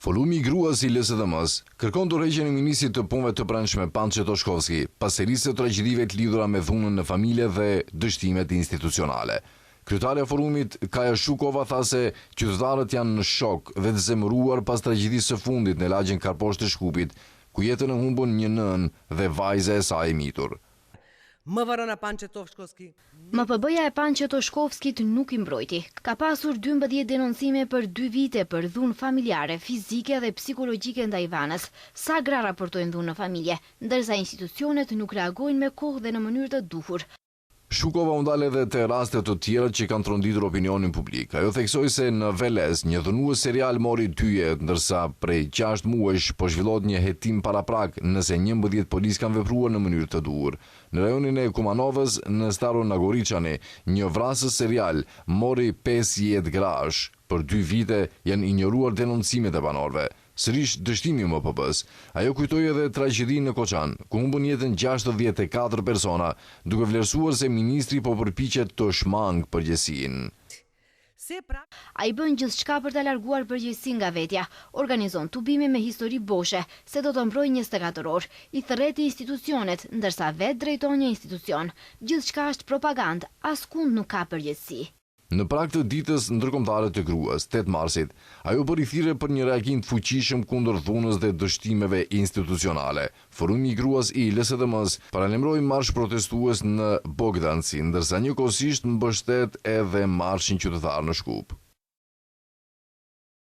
Forumi i Gruas i LSDM-së kërkon dorëheqjen e ministrit të Punëve të Brendshme Pançe Toshkovski pas serisë së tragjedive të lidhura me dhunën në familje dhe dështimet institucionale. Kryetarja e forumit, Kaja Shukova tha se qytetarët janë në shok dhe të zemëruar pas tragjedisë së fundit në lagjen Karposh të Shkupit, ku jetën e humbën një nënë dhe vajza e saj e mitur. МВР na Pançe Toshkovski. MPB-ja e Pançe Toshkovskit nuk i mbrojti. Ka pasur 12 denoncime për dy vite për dhunë familjare, fizike dhe psikologjike ndaj Ivanës. Sa gra raportojnë dhunë në familje, ndërsa institucionet nuk reagojnë me kohë dhe në mënyrë të duhur. Shukova u ndal edhe te raste të tjera që kanë tronditur opinionin publik. Ajo theksoi se në Veles, një dhunues serial mori dy jetë, ndërsa prej gjashtë muajsh po zhvillohet një hetim paraprak nëse 11 policë kanë vepruar në mënyrë të duhur. Në rajonin e Kumanovës, në Staro Nagoriçani, një vrasës serial mori pesë jetë grash. Për dy vite janë injoruar denoncimet e banorëve. Sërish dështimi i MPB-së. Ajo kujtoi edhe tragjedinë në Koçan, ku humbën jetën 64 persona, duke vlerësuar se ministri po përpiqet të shmangë përgjegjësinë. Ai bën gjithçka për ta larguar përgjegjësinë nga vetja. Organizon tubime me histori boshe, se do të mbrojë 24 orë. I thërret institucionet, ndërsa vetë drejton një institucion. Gjithçka është propagandë, askund nuk ka përgjegjësi. Në prag të Ditës Ndërkombëtare të Gruas, 8 marsit, ajo bëri thirrje për një reagim të fuqishëm kundër dhunës dhe dështimeve institucionale. Forumi i Gruas i LSDM-s paralajmëroi marsh protestues në Bogdanci, ndërsa njëkohësisht mbështet edhe marshin qytetar në Shkup.